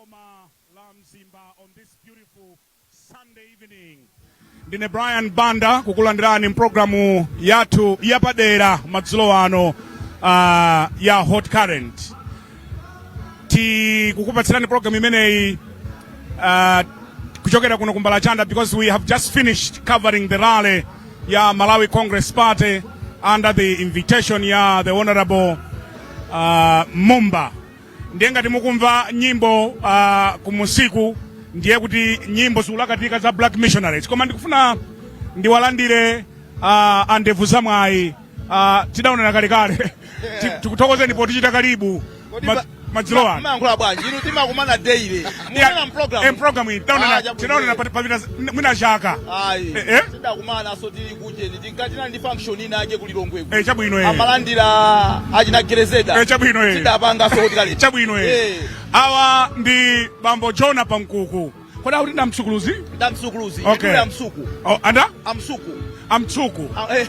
Boma la Mzimba on this beautiful Sunday evening. Ndine Brian Banda kukulandirani mpulogalamu yathu yapadera madzulo ano ya Hot Current. Tikukupatsirani program imeneyi kuchokera kuno ku Mbalachanda because we have just finished covering the rally ya Malawi Congress Party under the invitation ya the Honorable Mumba. Ndiye ngati mukumva nyimbo kumusiku, ndiye kuti nyimbo zikulakatika za Black Missionaries. Koma ndikufuna ndiwalandire andevu zamwayi, tidaonana kalekale. Tikuthokozeni potichita karibu Kodi madzulo ano. Mumayankhula bwanji? Inu timakumana daily. Munena mprogram. Program iyi tidaonana. Ah, chabwino. Tidaonana papita mwina chaka. Ayi. Eh, eh? Tidakumana so tili kujeni. Tinkati ndi function ina yake ku Lilongwe. Eh, chabwino eh. Amalandira achina Gerezeda. Eh, chabwino eh. Tidapanga so kuti kale. Chabwino eh. Awa ndi bambo Jona Pankuku. Kodi akuti ndamsukuluzi? Ndamsukuluzi. Okay. Ndule amsuku. Oh, anda? Amsuku. Amtsuku. Ah, eh.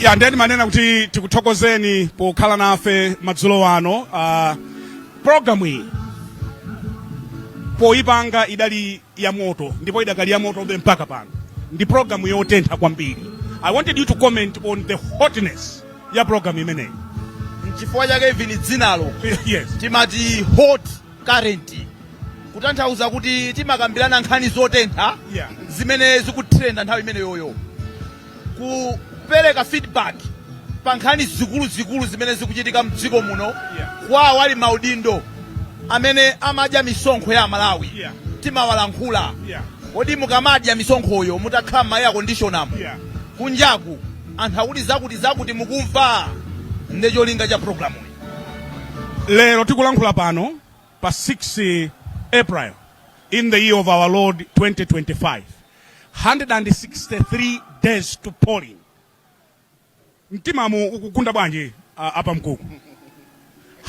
Ya, ndiye ndimanena kuti tikuthokozeni pokhala nafe madzulo ano. Programu iyi poyipanga idali ya moto ndipo idakali ya motobe mpaka pano. Ndi programu yotentha kwambiri. I wanted you to comment on the hotness ya programu imeneyi. Nchifukwa chake even dzinalo timati Hot Current, kutanthauza kuti timakambirana nkhani zotentha zimene zikutrenda nthawi imeneyoyo, kupereka feedback pa nkhani zikuluzikulu zimene zikuchitika mdziko muno kwa awali maudindo amene amadya misonkho ya Malawi. Timawalankhula. Kodi mukamadya misonkhoyo mutakhala m'ma air conditioner mu, kunjaku anthu akuti zakuti zakuti, mukumva? Ndi cholinga cha programuyi. Lero tikulankhula pano pa 6 April in the year of our Lord 2025, 163 days to polling. Mtimamu ukugunda bwanji apa Mkuku?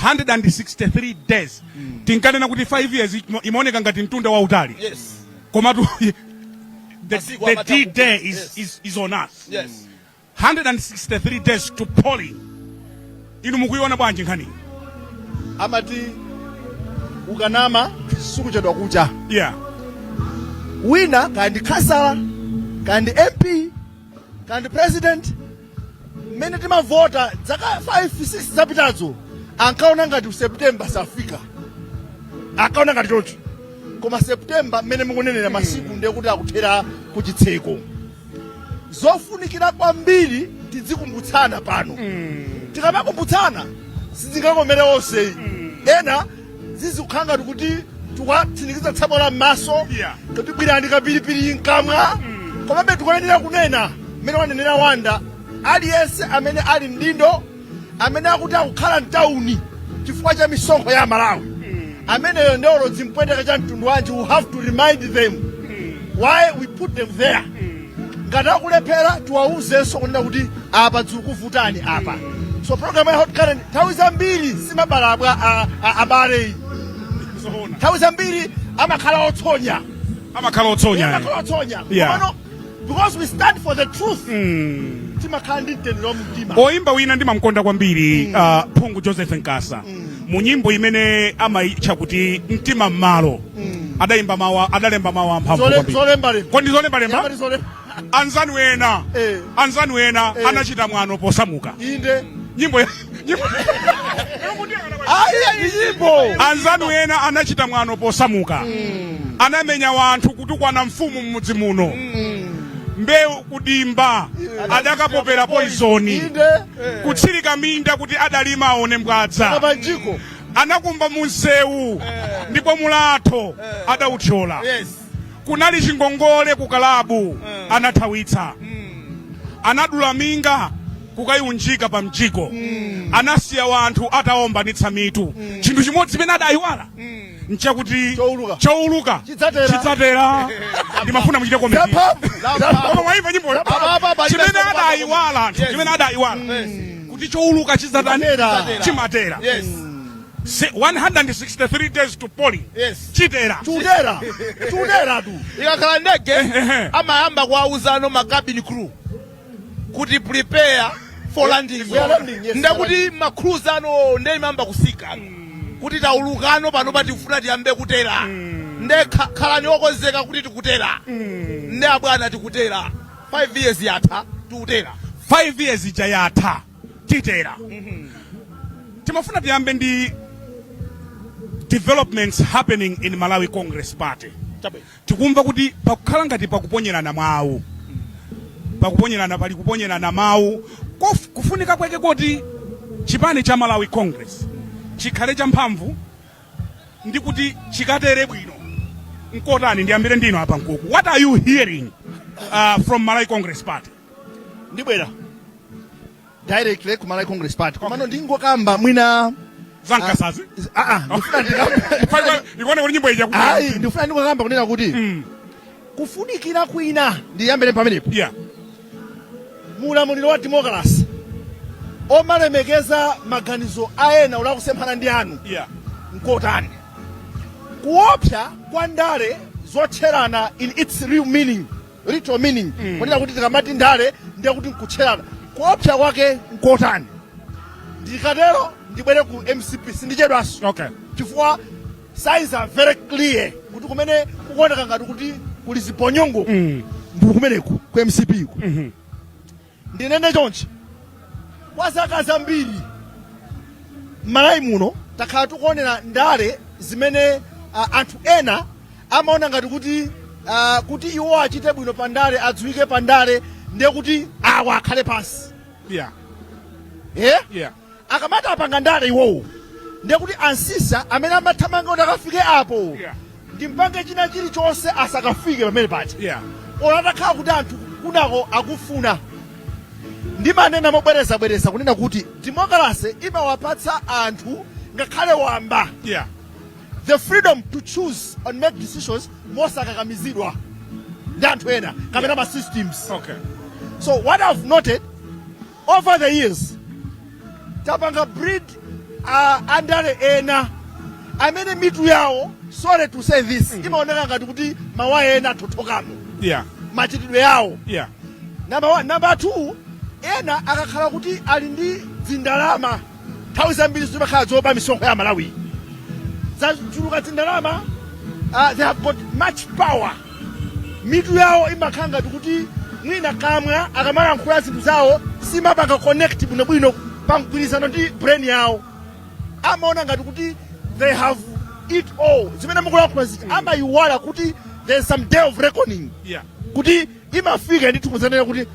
163 days. Tinkanena kuti 5 years imaoneka ngati mtunda wautali, komatu Masiku the amatha D day is on us. 163 days to polling. Inu mukuiona bwanji nkhani? Amati ukanama sikuchedwa kucha. Wina kaya ndi khasala, kaya ndi MP, kaya ndi president, mmene timavota zaka 5 6 zapitazo ankaona ngati September safika, ankaona ngati choncho. Koma September mmene mukunenera masiku ndiye kuti akuthera kuchitseko. Zofunikira kwambiri tidzikumbutsana pano. Tikamakumbutsana sizingakomere onse. Ena zizikukhala ngati kuti tikuwatsinikiza tsabola m'maso, kuti bwirani kapiripiri mkamwa. Komabe tikuyenera kunena mmene wanenera Wanda, aliyense amene ali mdindo, amene akuti akukhala mtawuni chifukwa cha misonkho ya Malawi, ameneyo ndi olo zimpweteka cha mtundu wanji, we have to remind them why we put them there. Ngati akulephera, tiwauzenso kunena kuti apa zikuvutani apa. So program ya Hot Current nthawi zambiri simabalabwa abale, nthawi zambiri amakhala otsonya. Amakhala otsonya. Amakhala otsonya. Komano because we stand for the truth, timakhala ndi mtendere wa mtima. Oyimba wina ndimamkonda kwambiri, Phungu Joseph Nkasa, mu nyimbo imene amayitcha kuti "Mtima Mmalo", adayimba mawu, adalemba mawu amphamvu kwambiri. Zolembalemba. Kodi zolembalemba? Yamati Anzanu ena anzanu ena anachita mwano posamuka. Inde. Nyimbo Ayi, ndi nyimbo. Anzanu ena anachita mwano posamuka, anamenya wanthu, kutukwana mfumu m'mudzi muno, mbewu kudimba adakapopera poizoni, kutsirika minda kuti adalima aone mbwadza, kapanjiko, anakumba munsewu ndipo mulatho adauthyola, kunali chingongole ku kalabu anathawitsa, anadula minga kukayiunjika pa mjiko, anasiya wanthu ataombanitsa mitu. Chinthu chimodzi chimene adayiwala nchakuti Chowuluka. chowuluka Chidzatera. Chidzatera. Ndimafuna muchite comment. Zamphamvu. Koma mwayimva nyimboyo? Apa, apa, palibe Chimene sopanda. adayiwala anthu, chimene adayiwala kuti chowuluka chidzatani? Chimatera. Chimatera. 163 days to polling. Chitera. Chutera, chutera tu. Ikakhala ndege, Ehe. amayamba kuwauzano ma cabin crew kuti prepare. For landing. We are landing, yes. Ndakuti ma cruise ano nde imayamba kusika kuti taulukano pano patifuna tiyambe kutera, nde khalani okonzeka kuti tikutera. Nde abwana, tikutera. 5 years yatha, tikutera. 5 years ija yatha, titera. Timafuna tiyambe ndi developments happening in Malawi Congress Party. Chabwino. Tikumva kuti pakukhala ngati pakuponyerana mawu, pakuponyerana, pali kuponyerana mawu. Kufunika kweke kuti chipani cha Malawi Congress chikhale champhamvu ndi kuti chikatere bwino nkotani? Ndiyambire ndino apa, Nkuku. What are you hearing from Malawi Congress Party? Ndibwera directly ku Malawi Congress Party, komano ndingokamba mwina Zankasazi. Ah, ah, ndifuna ndikamba Ikuone kuti nyimbo ija. Ayi, ndifuna ndingokamba kunena kuti kufunikira kwina, ndiyambire pamenepo, mulamuliro wa democracy omalemekeza maganizo a ena ulakusemphana ndi anu nkotani? Kuopsa kwa ndale zotcherana in its real meaning, literal meaning, kunena kuti tikamati ndale ndiye kuti nkutcherana, kuopsa kwake nkotani? Ndikatero ndibwere ku MCP, sindichedwanso, chifukwa signs are very clear kuti kumene kukuoneka ngati kuti kuli ziponyongo ndi kumeneku ku MCP ku. Ndinene chonchi, kwa zaka zambiri m'Malawi muno takhala tikuonera ndale zimene anthu ena amaona ngati kuti iwo achite bwino pa ndale, adziwike pa ndale, ndiye kuti awa akhale pansi. Eh? Akamati apanga ndale iwowo, ndiye kuti ansisa amene amathamanga kuti akafike apo, ndimpange china chilichonse asakafike pamene paja, olo atakhala kuti anthu kunako akufuna. Ndimanena mobwerezabwereza kunena kuti democracy imawapatsa anthu, ngakhale wamba, the freedom to choose and make decisions mosakakamizidwa ndi anthu ena kapena ma systems. So what I've noted over the years, tapanga breed andale ena amene mitu yawo, sorry to say this, imaoneka ngati kuti mawaya ena athothokamo machitidwe yawo. Number one. Number two, ena akakhala kuti ali ndi dzindalama, nthawi zambiri zimakhala zoba misonkho ya Malawi, zachuluka dzindalama, they have got much power, mitu yawo imakhala ngati kuti mwina kamwa akamalankhula zinthu zawo simapanga connect bwinobwino pa mgwirizano ndi brain yawo. Amaona ngati kuti they have it all. Zimene mukulankhula ziti, amayiwala kuti there's some day of reckoning, kuti imafika ndithu kuzanena kuti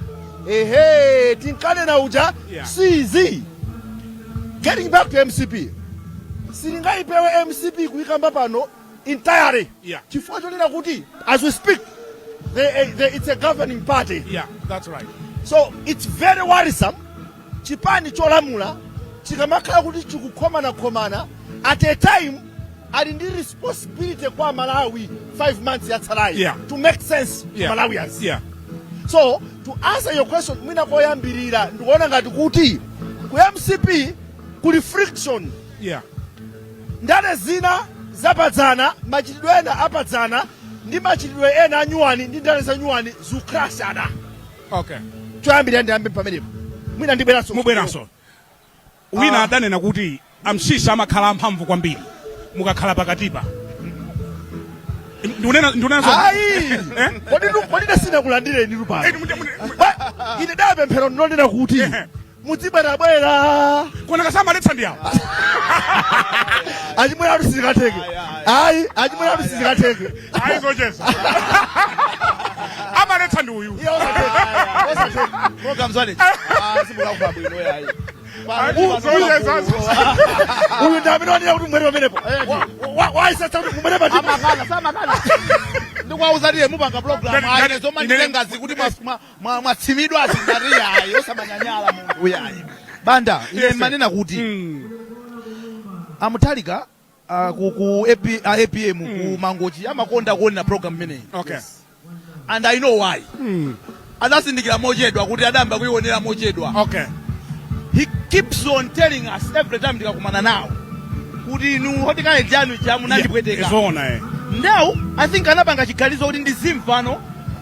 ehe, tinkanena uja. Cz getting back to MCP, silingayipewe MCP kuyikamba pano entirely, chifukwa chonena kuti as we speak it's a governing party. Yeah, that's right. So it's very worrisome chipani cholamula chikamakhala kuti chikukhomanakhomana at a time ali ndi responsibility kwa Malawi 5 months yatsalayi to make sense to Malawians. So to answer your question, mwina koyambirira ndikuona ngati kuti ku MCP kuli friction. Ndale zina zapadzana, machitidwe ena apadzana ndi machitidwe ena anyuwani ndi ndale za nyuwani zikukrashana. Choyambirira ndiyambe pamenepo, mwina ndibweranso. Mubweranso. Wina adanena kuti amsisa amakhala amphamvu kwambiri mukakhala pakatipa. Ndikunena Ayi. Eh? Kodi sinakulandireni pano? Eh, Ine dapemphero ndinonena kuti mudzibwerabwera. Kona kasamaletsa ndi awo. Achimwera atu sizikatheke. Ayi, achimwera atu sizikatheke. Ayi, zocheza, amaletsa ndi uyu. Iye osatheke, osatheke. Program zwane simulakufa bwino yayi. Zocheza. Uyu ndi amene wanena kuti mubwere pamenepo. Wayisetsa kuti mubwere patipo. Amakana samakana, ndikuwauza tiye mupanga program. Ayi, zoma nditengazi kuti mwatsimidwa azingati yayi, osamanyanyala munthu yayi. Banda, ine Yes, sir. manena kuti amuthalika ku APM ku Mangochi amakonda kuonera program imeneyi. And I know why. Adasindikira mochedwa kuti adayamba kuionera mochedwa. He keeps on telling us every time tikakumana nawo kuti inu hotikale chanu chamunandipweteka. Zoona, eh. Now I think anapanga chiganizo kuti ndizimvano.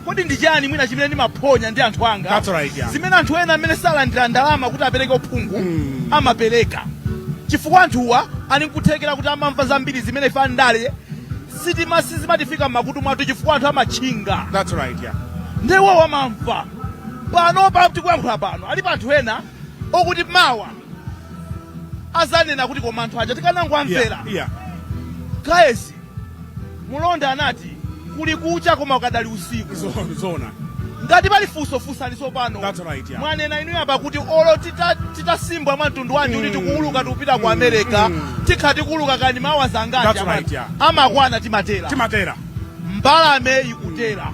Kodi ndi chani mwina chimene ndimaphonya ndi anthu anga? That's right, yeah. Zimene anthu ena amene salandira ndalama kuti apereke uphungu amapereka, chifukwa anthuwa ali nkuthekera kuti amamva zambiri zimene ife andale sitima sizimatifika m'makutu mwathu, chifukwa anthu amatchinga. That's right, yeah. Ndiwo amamva. Pano pa tikuyankhula pano, alipo anthu ena okuti mawa azanena kuti, "Koma anthu aja tikanangowamvera." Guys, mulonda anati kuli kucha koma ukadali usiku. Zona. Ngati pali funso, funsani tsopano. That's right, yeah. Mwanena inu apa kuti olo titasimbwa mwa mtundu wanji kuti tikuuluka tikupita ku America, tikha tikuuluka kani mawa zangati, That's right, yeah. amakwana timatera. Timatera. Mbalame ikutera.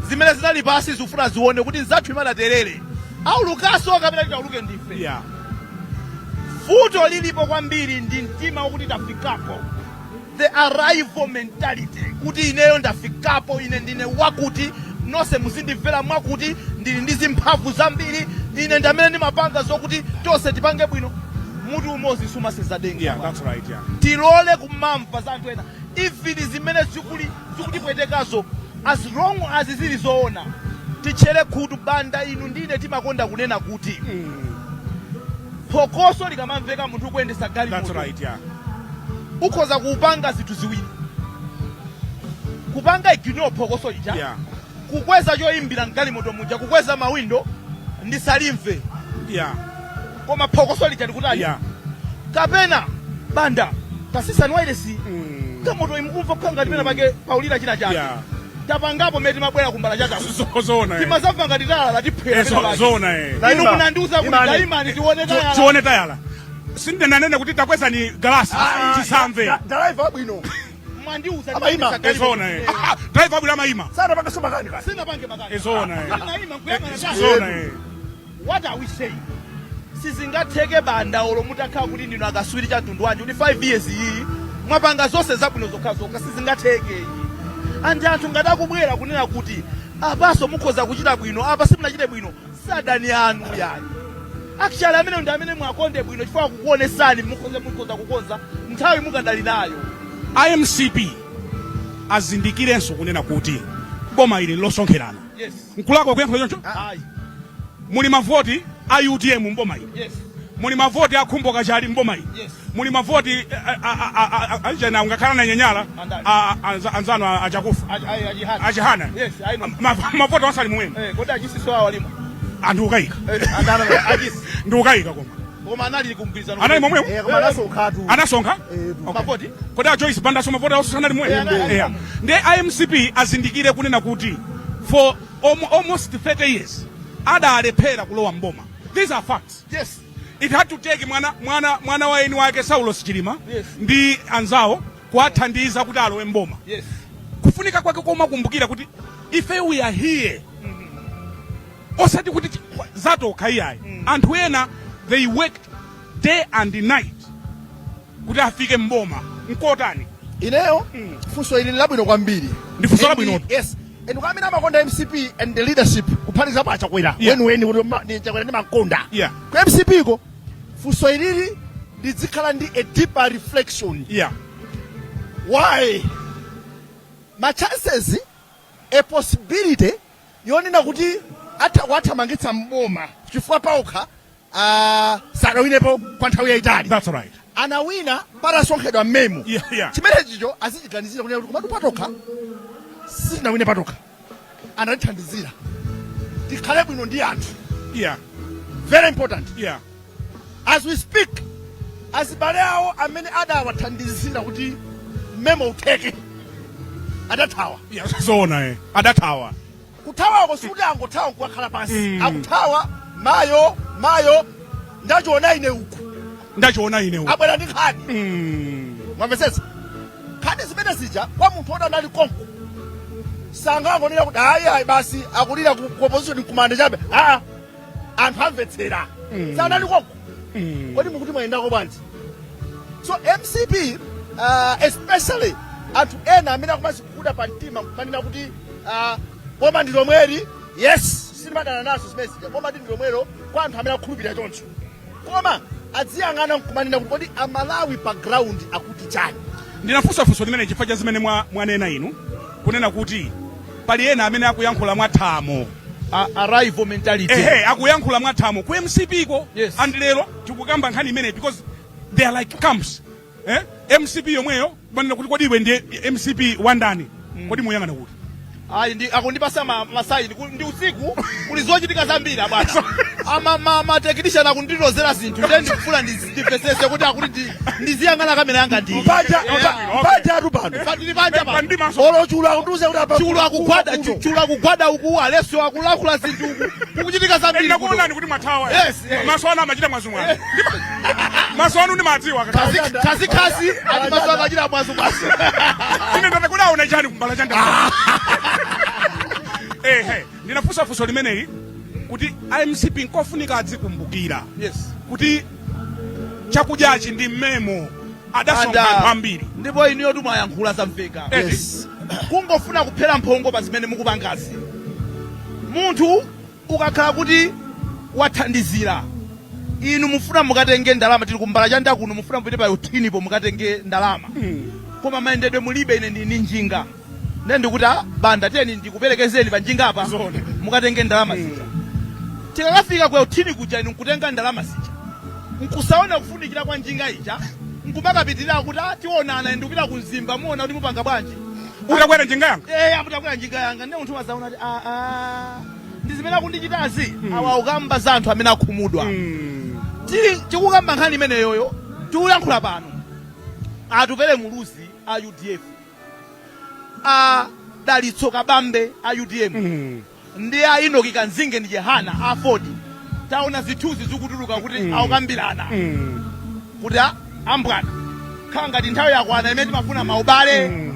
Zimene zinali pasi zikufuna zione kuti nzathu imadaterere aulukaso kapena titauluke ndife. Vuto lilipo kwambiri ndi mtima wakuti tafikapo, the arrival mentality, kuti ineyo ndafikapo, ine ndine wakuti, nonse muzindimvera mwakuti ndili ndi zimphamvu zambiri, ine ndi amene ndimapanga zokuti tonse tipange bwino. Mutu umodzi sumasenza denga. Yeah, that's right, yeah. Tilole kumamva za anthu ena, even zimene zikutipwetekazo, as long as zili zoona, titchere khutu. Banda, inu ndine timakonda kunena kuti phokoso likamamveka munthu ukuyendesa That's galimoto, right, yeah. ukhoza kupanga zinthu ziwiri: kupanga ignore phokoso lija, kukweza choyimbira mgalimoto muja, kukweza mawindo ndisalimve, koma phokoso lija likutali, kapena, "Banda, tasisani wailesi, galimoto imukumva kukhanga ngati pena pake paulira china chake." Tapangapo mmene timabwera kumbala chaka. Zona. Timazamva ngati tayala latiphwera pena pake. Zona. Inu munandiuza kuti Imani. tayimani tione tayala. Tione tayala. Sindinanene kuti takwezani galasi tisamve. Driver wabwino Mwandiuza. Amayima. Zona. Driver wabwino amayima. Sana makani kani. Sinapange makani. Zona. Ndinayima nkuyang'ana tayala. Zona. What are we saying? Sizingatheke, Banda, olo mutakhala kuti ndinu akaswiri cha mtundu wanji, kuti 5 years iyi mwapanga zonse zabwino zokhazokha. Sizingatheke. Andi anthu ngati akubwera kunena kuti apaso mukhoza kuchita bwino, apa simunachite bwino, sadani anu yani. Actually, amene ndi amene mwakonde bwino, chifukwa akukuonesani mukhoza kukonza nthawi mukadali nayo. IMCP azindikirenso kunena kuti boma ili losonkherana. Nkulakwa kuyankhula choncho? Ayi. Muli mavoti a UTM mboma ili. Muli mavoti a Khumbo Kachali mboma ili. Muli mavoti achena ungakhala na Nyanyala. Andani? Anzanu achakufa. Achihana. Achihana. Yes, I know. Mavoti onse ali momwemo. Kodi achisiso awo alimo? Anthu ukayika. Achisi. Ndi ukayika koma. Koma anali kumgwirizano. Anali momwemo. Koma anasonkhatu. Anasonkha. Okay. Mavoti. Kodi a Joyce Banda mavoti awonso sanali momwemo? Yeah. Ndi IMCP azindikire kunena kuti for almost 30 years adalephera kulowa mboma. These are facts. It had to take mwana wa eni wake Saulos Chilima ndi anzawo kuwathandiza kuti alowe mboma. Kufunika kwake komakumbukira kuti ife we are here, osati kuti zatokha iyayi. Anthu ena, they worked day and night kuti afike mboma. Nkotani? Ineyo funso ili labwino kwambiri. Ndi funso labwinotu. Yes, and kwa amene amakonda MCP and the leadership, kuphatikizapo achakwera weniweni, kuti ndi Chakwera ndimakonda, ku MCP ko funso ilili lizikhala ndi a deeper reflection. Why ma chances, a possibility yonena kuti atha kuwathamangitsa mboma, chifukwa paokha sadawinepo kwa nthawi yayitali. That's right. Anawina patasonkhedwa mmemo. Chimene chicho azichiganizira kunena kuti komatu patokha sitinawine, patokha anatithandizira. Tikhale bwino ndi anthu. Very important. As we speak, azibale awo amene adawathandizira kuti mmemo utheke adathawa. Yeah, zona, adathawa. Kuthawako sikuti angothawa nkukakhala pansi. Akuthawa mayo mayo, ndachiona ine uku. Ndachiona ine uku. Abwera ndi nkhani. Mwamvetsetsa? Nkhani zimene zija kwa munthu woti anali konko sangangonena kuti ayi ayi, basi, akulira ku opposition nkumande chabe. Aa, anthu amvetsera. Sanali konko. Kodi mukuti mwayendako bwanji? So MCP, especially anthu ena amene akumazikuda pa mtima kumanena kuti boma ndi lomweli, yes, sitimadana nazo zimene zija, boma ndi lomwelo kwa anthu amene akukhulupirira choncho, koma adziyang'ana nkumanena kuti kodi Amalawi pa ground akuti chani? Ndinafunsa funso limene chifukwa cha zimene mwanena inu, kunena kuti Pali ena amene akuyankhula mwathamo. Arrival mentality. Ehe, akuyankhula mwathamo ku MCP ko. Yes. And lero tikukamba nkhani imeneyi because they are like camps, eh? MCP yomweyo manena kuti kodi iwe ndiye MCP wandani? Kodi muyang'ana kuti? Ayi, ndi akundipasa ma sign ndi usiku, kuli zochitika zambiri abwana. Ama ma technician akundilozera zinthu, ndiye ndikufuna ndimvesese kuti akuti ndiziyang'ana kamera yanga ndi Paja Okay. paja atu pano. Patili panja pano. Pandimaso. Olo chulu akundiuza kuti apa Chulu akugwada kuno. Chulu akugwada uku, aleso akulankhula zinthu uku, kukuchitika zambiri kuno. Ndakuonani kuti mwathawa. Yes. Maso anu amachita mwazumwazu. Maso anu ndimadziwa. Kazi ati maso akachita mwazumwazu. Ine ndati kuti aona chani kumbala chanda? Ehe, ndinafunsa funso limeneli kuti iMCP nkofunika adzikumbukira kuti chakudyachi ndi mmemo adasonkha anthu ambiri. Ndipo inuyo tumwayankhula zamveka. Yes. Kungofuna kuphera mphongo pa zimene mukupangazi, munthu ukakhala kuti wathandizira, inu mufuna mukatenge ndalama, tili kumbala chanda kuno, mufuna mupite pa Euthinipo mukatenge ndalama, koma mayendedwe mulibe. Ine ndini njinga, ndiye ndikuti, "Ah, banda, tiyeni ndikuperekezeni pa njinga apa." Zona. Mukatenge ndalama zija. Tikakafika ku Euthini kuja, inu nkutenga ndalama zija, nkusaona kufunikira kwa njinga ija, nkumakapitirira kuti, "Ah, tionana, ndikupita ku Mzimba, muona kuti mupanga bwanji." Utakwera njinga yanga. Eh, amutakwera njinga yanga. Ndiye munthu wazaona kuti, ah, ah, ndi zimene akundichitazi awa. Ukamba za anthu amene akhumudwa. Tili tikukamba nkhani imeneyoyo, tikuyankhula pano, Atupele Muluzi a UDF, a Dalitso Kabambe a UTM, ndi a Enoch Kamzingeni Chihana a AFORD, taona zithunzi zikutuluka kuti akukambirana kuti, "Ambwana, khala ngati nthawi yakwana imene timafuna maubale,"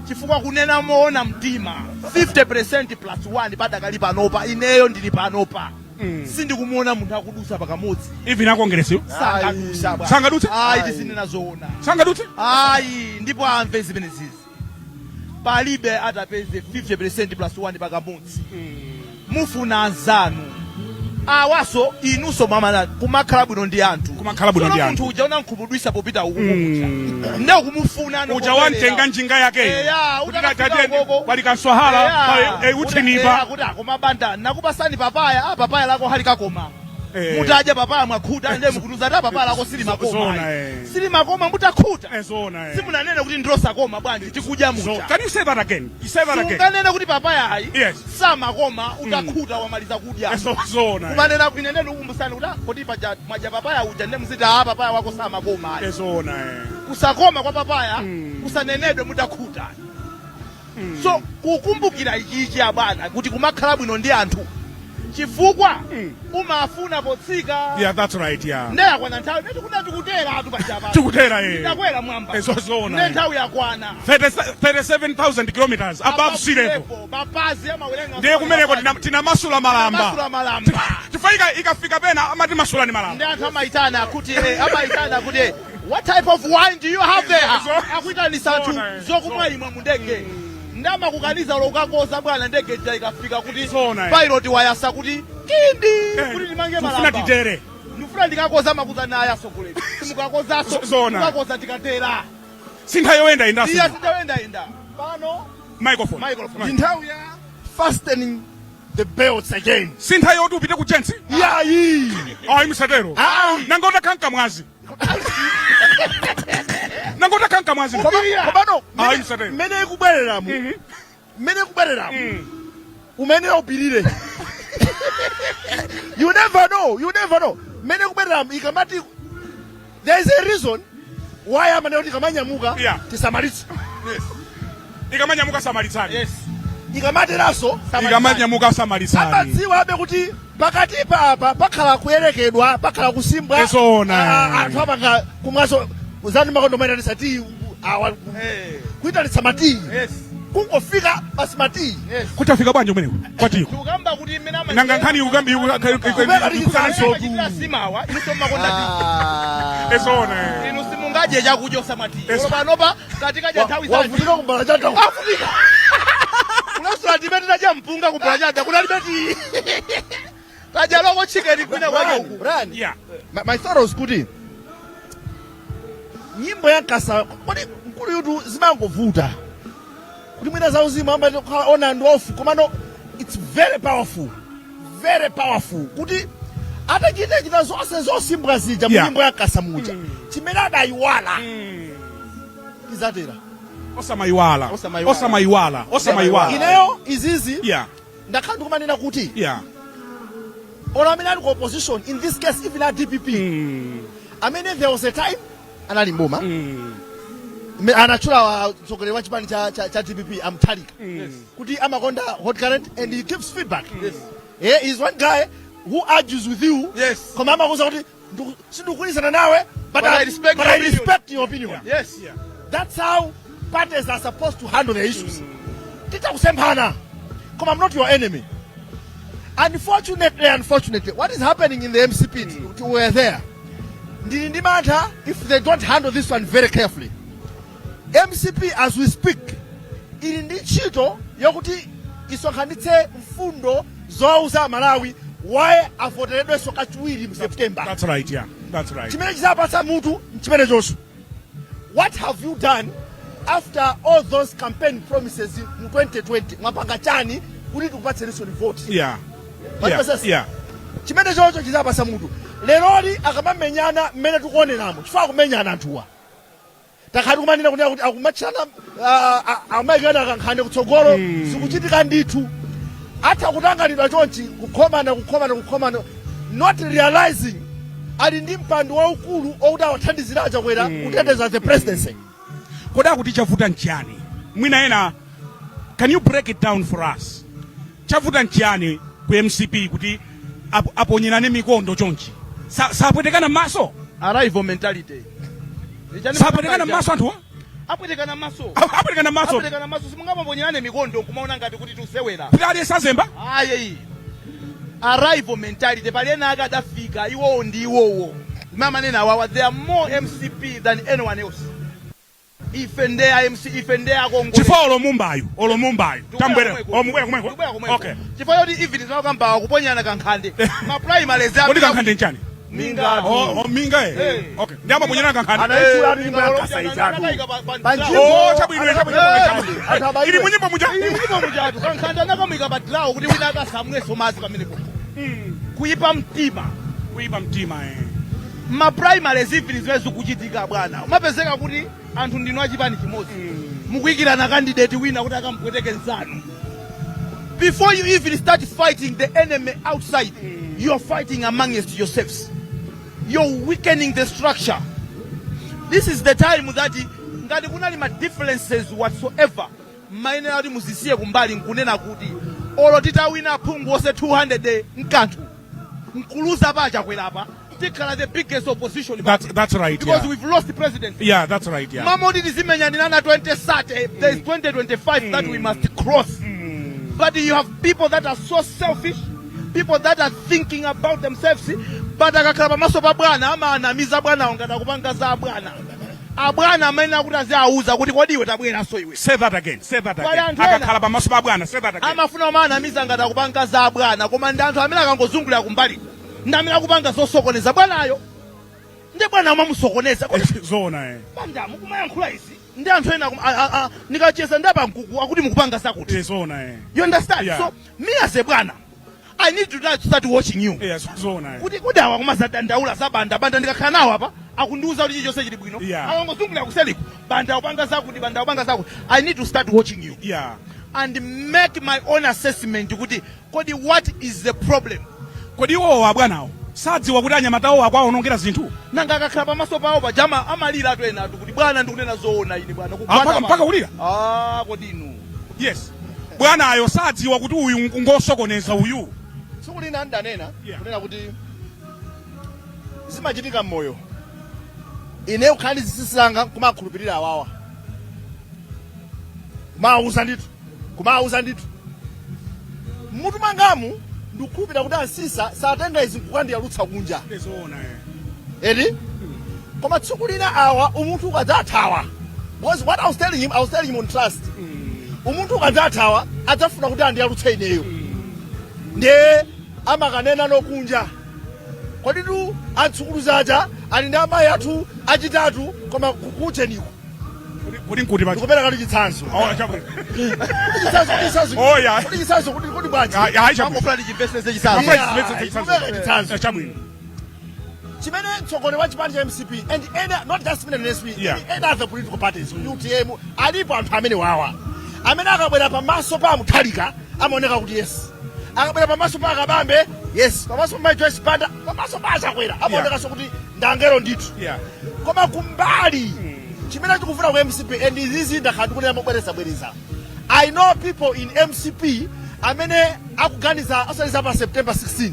chifukwa kunena moona mtima, 50% plus 1 padakali panopa, ineyo ndili panopa, sindikumuona munthu akudusa pakamodzi. Even akongeresiyo? Sangadusa, bwana. Sangadutse? Ayi, tizinena zoona. Sangadutse? Ayi, ndipo amve zimene zizi, palibe atapeze 50% plus 1 pakamodzi. Mufuna anzanu awaso, inunso mwamana kumakhala bwino ndi anthu. Kumakhala bwino ndi Tsono anthu. Munthu uja unamkhumudwisa popita uku kuja, nde kumufuna. Uja wamtenga njinga yakeyo. Eya, Kuti utakafika tatende, ukoko. pali kanswahala pali uthinipa. Kuti akomabanda, nakupasani papaya, ah, papaya lako halikakoma. Mutadya papaya mwakhuta, ndiye mukutuza ta papaya lako silimakoma. Zona, eh. Silimakoma mutakhuta. Zona, eh. Simunanene kuti ndilosakoma bwanji tikudya So, muja. can you say that again? You say that again. Sunganene kuti papaya ayi samakoma utakhuta, wamaliza kudya. Zona, eh. Kumanena ine nene ukumbusani kuti, "Ah, kodi paja mwadya papaya uja?" Ndiye muziti, "Ah, papaya wako samakoma ayi." Zona, eh. Kusakoma kwa papaya kusanenedwe mutakhuta. So kukumbukira ichichi, abwana, kuti kumakhala bwino ndi anthu, chifukwa umafuna potsika. Yeah, that's right, yeah. Nde yakwana nthawi neti kuna tikutera atu pachapa. Tikutera, eh. Titakwera mwamba. Zona, Nde eh. nthawi yakwana. 37,000 kilometers above sea level. Mapazi amawerenga. Ndiye kumeneko tinamasula malamba. Masula malamba. Chifukwa ikafika pena amati masulani malamba. Ndi anthu amaitana kuti amaitana kuti, "What type of wine do you have there?" Akuitanisa anthu Zona, eh. zokumwa imwe mu ndege, ndamakukaniza ukakoza bwana, ndege ija ikafika kuti Zona, eh. pilot wayasa kuti kindi kuti timange Tifuna malamba. titere. Ndifuna ndikakoza, makuza naye asogolera, simukakozaso. Zona. Mukakoza tikatera. Sintha yoyenda inda. Iya, sitawenda pano. Microphone. Microphone. Ndi nthawi ya fastening the belts again. Sintha yoti upite ku gents. Yayi. Ayi, msatero. Ah. Nanga utakhanka mwazi. Nanga utakhanka mwazi. Komano Ayi, msatero. mmene ikubwereramu, mmene ikubwereramu, umene upirire, you never know, you never know mmene ikubwereramu. Ikamati, there is a reason why amene kuti ikamanyamuka tisamalitse. Ikamanyamuka samalitsani. Ikamateranso Ikamanyamuka samalitsani. Amadziwa abe kuti pakati pa apa pakhala kuyerekedwa, pakhala kusimbwa. Esona. Ah, anthu apanga kumwaso zanu makondo mayitanisa tiyi awa, kuyitanitsa matiyi, kungofika basi matiyi. Kuti afika bwanji umenewo kwatiko? Tikukamba kuti mmene Nanga nkhani amachitira simawa, inu somakonda tiyi. Esona, eh. Inu simungadye chakudya osamwa tiyi. Koma panopa katikadya nthawi zanji. Wavutika kumbala chanda. Afunika kulosula ndime tinadya mpunga kumbala chanda, kunalibe tiyi, tadya loko chicken kwina kwake uku. Brian, my thought was kuti nyimbo ya Nkasa, kodi mkulu yutu zimangovuta kuti Kuti mwina zauzimu amati kukhala on and off, komano it's very powerful, very powerful, kuti atachita chita zonse zosimbwa zija munyimbo ya Kasa muja, chimene adayiwala tizatera. Osamayiwala. Osamayiwala. Osamayiwala, osamayiwala. Ineyo izizi ndakhala ndikumanena kuti olo amene ali ku opposition, in this case even a DPP, amene there was a time anali mboma, anatchula mtsogoleri wa chipani cha DPP, a Mutharika, kuti amakonda Hot Current and he gives feedback. Yeah, he's one guy who argues with you, koma amakuuza kuti sindikugwirizana nawe, but, But I respect but your I opinion. respect your opinion. That's how parties are supposed to handle the issues. Titakusemphana, koma I'm not your enemy. Unfortunately, unfortunately, what is happening in the MCP, we're there, ndili ndi mantha if they don't handle this one very carefully. MCP as we speak ili ndi ntchito yokuti isonkhanitse mfundo zowauza Malawi why avoteredwenso kachiwiri mu September. That's right, yeah, that's right. Chimene chizapatsa mutu chimene chonso, what have you done after all those campaign promises mu 2020? Mwapanga chani kuti tikupatseninso vote? What? Chimene chocho chizapatsa mutu. Leroli akamamenyana mmene tikuoneramo, chifukwa akumenyana anthuwa, takhala tikumanena kunena kuti akumatchana, amayikana kankhande kutsogolo. Zikuchitika ndithu, atha kutanganidwa chonchi, kukhomana, kukhomana, kukhomana, not realizing ali ndi mpando waukulu okuti awathandizira aChakwera kuteteza the presidency. Kodi akuti chavuta nchiyani? Mwina ena, can you break it down for us? Chavuta nchiyani ku MCP kuti aponyerane mikondo chonchi? Sapwetekana m'maso? Arrival mentality. Sapwetekana m'maso anthuwa? Apwetekana maso. Apwetekana m'maso. Apwetekana maso. Simungaponyerane mikondo nkumaona ngati kuti tikusewera. Kuti aliyense azemba. Ayi, arrival mentality. Pali ena ake adafika, iwowo ndi iwowo. Mamanena awawa, there are more MCP than anyone else. Ife nde a MC, ife nde akongole. Chifukwa olo Mumbayu tambwere omubwera kumweko. Kubwera kumweko. Okay. Chifukwa choti even zimakambawa kuponyana kankhande, ma primaries. Kodi kankhande nchani? Minga. Oh, minga, eh. Eh. Okay, ndi amaponyerana kankhande. Anaitchula ati nyimbo ya Kasa ijatu. Panjimbo. Oh, chabwino, chabwino. Eh. Chabwino. Ili munyimbo muja. Nyimbo mujatu kankhande anakamwika pa draw kuti wina akasamweso madzi pamenepo. Kuyipa mtima. Kuyipa mtima, eh. Ma primaries even zimene zikuchitika, bwana, umapezeka kuti anthu ndinu achipani chimodzi, mukuyikirana candidate wina kuti akampweteke nzanu. Before you even start fighting the enemy outside, you're fighting amongst yourselves. You're weakening the structure. This is the time that ngati kunali ma differences whatsoever, mayenera kuti muzisiye kumbali nkunena kuti olo titawina aphungu onse 200 mkanthu, nkuluza pa Chakwerapa, tikhala the biggest opposition party. That's right. Because we've lost the presidency. Yeah, that's right, yeah. Mamoti tizimenyanirana 2030, there's 2025 that we must cross, but you have people that are so selfish, people that are thinking about themselves, but akakhala pamaso pa bwana amaanamiza bwanawo ngati akupanga za bwana. Abwana amene akuti aziauza kuti kodi iwe tabweranso iwe. Say that again, say that Pali again. anthu ena. Akakhala pamaso pa bwana, say that again. Amafuna umaanamiza ngati akupanga za bwana, koma ndi anthu amene akangozungulira kumbali ndi amene akupanga zosokoneza bwanayo, ndi bwana amamusokoneza kuti Zoona, eh. Banda, mukumayankhula izi ndi anthu ena nikacheza ndi apankuku akuti mukupanga zakuti. Zoona, eh. You understand? Yeah. So me as a bwana, I need to now start watching you Zoona, eh. kuti kodi awa kumazadandaula za Banda, Banda ndikakhala nawo apa akundiuza kuti chilichonse chili bwino, akangozungulira kuseliku, Banda upanga zakuti, Banda upanga zakuti. I need to start watching you and make my own assessment kuti kodi what is the problem? Kodi iwowo abwanawo sadziwa kuti anyamatawo akwaonongera zinthu? Nanga akakhala pamaso pawo pajama amalira atu ena atu kuti bwana, ndikunena zoona ine bwana. Ah, mpaka kulira? Ah, kodi inu. Yes, bwanayo sadziwa kuti uyu ngosokoneza uyu? Tsiku lina ndanena kunena kuti zimachitika mmoyo, ine kukhala ndi zinsinsi zanga kumakhulupirira awawa, kumawuza ndithu, kumawuza ndithu mmutu mwangamu ndikukhulupirira kuti ansisa satenga izi nkukandiyalutsa kunja. Zoona, eh. Eti, koma tsiku lina awa umunthu ukadzathawa, because what I was telling him, I was telling him on trust, umunthu ukadzathawa adzafuna kuti andiyalutse ineyo, ndiye amakanena nokunja, kodi tu atsukuluzaja ali ndi amayi athu achitatu, koma kucheniko. Kodi nkuti pacha? Ndikupereka ndi chitsanzo. Oh, chabwino. Kuti chitsanzo, kuti chitsanzo. Oh, yeah. Kuti chitsanzo, kuti bwanji? Ah, yeah, chabwino. Angofuna tichimvetsetse chitsanzo. Angofuna Yeah, tichimvetsetse chitsanzo. ndikupereka chitsanzo. Eh, chabwino. Chimene mtsogoleri wa chipani cha MCP and any, not just chimene MCP, any other political parties, UTM, alipo anthu amene wawa amene akabwera pamaso pa Mutharika amaoneka kuti yes, akabwera pamaso pa Akabambe yes, pamaso pa Joyce Banda, pamaso pa Achakwera amaonekanso kuti ndangelo ndithu. Koma kumbali chimene chikufuna ku MCP, and izizi ndakhala ndikunena mobwerezabwereza, I know people in MCP amene akuganiza osati pa September 16.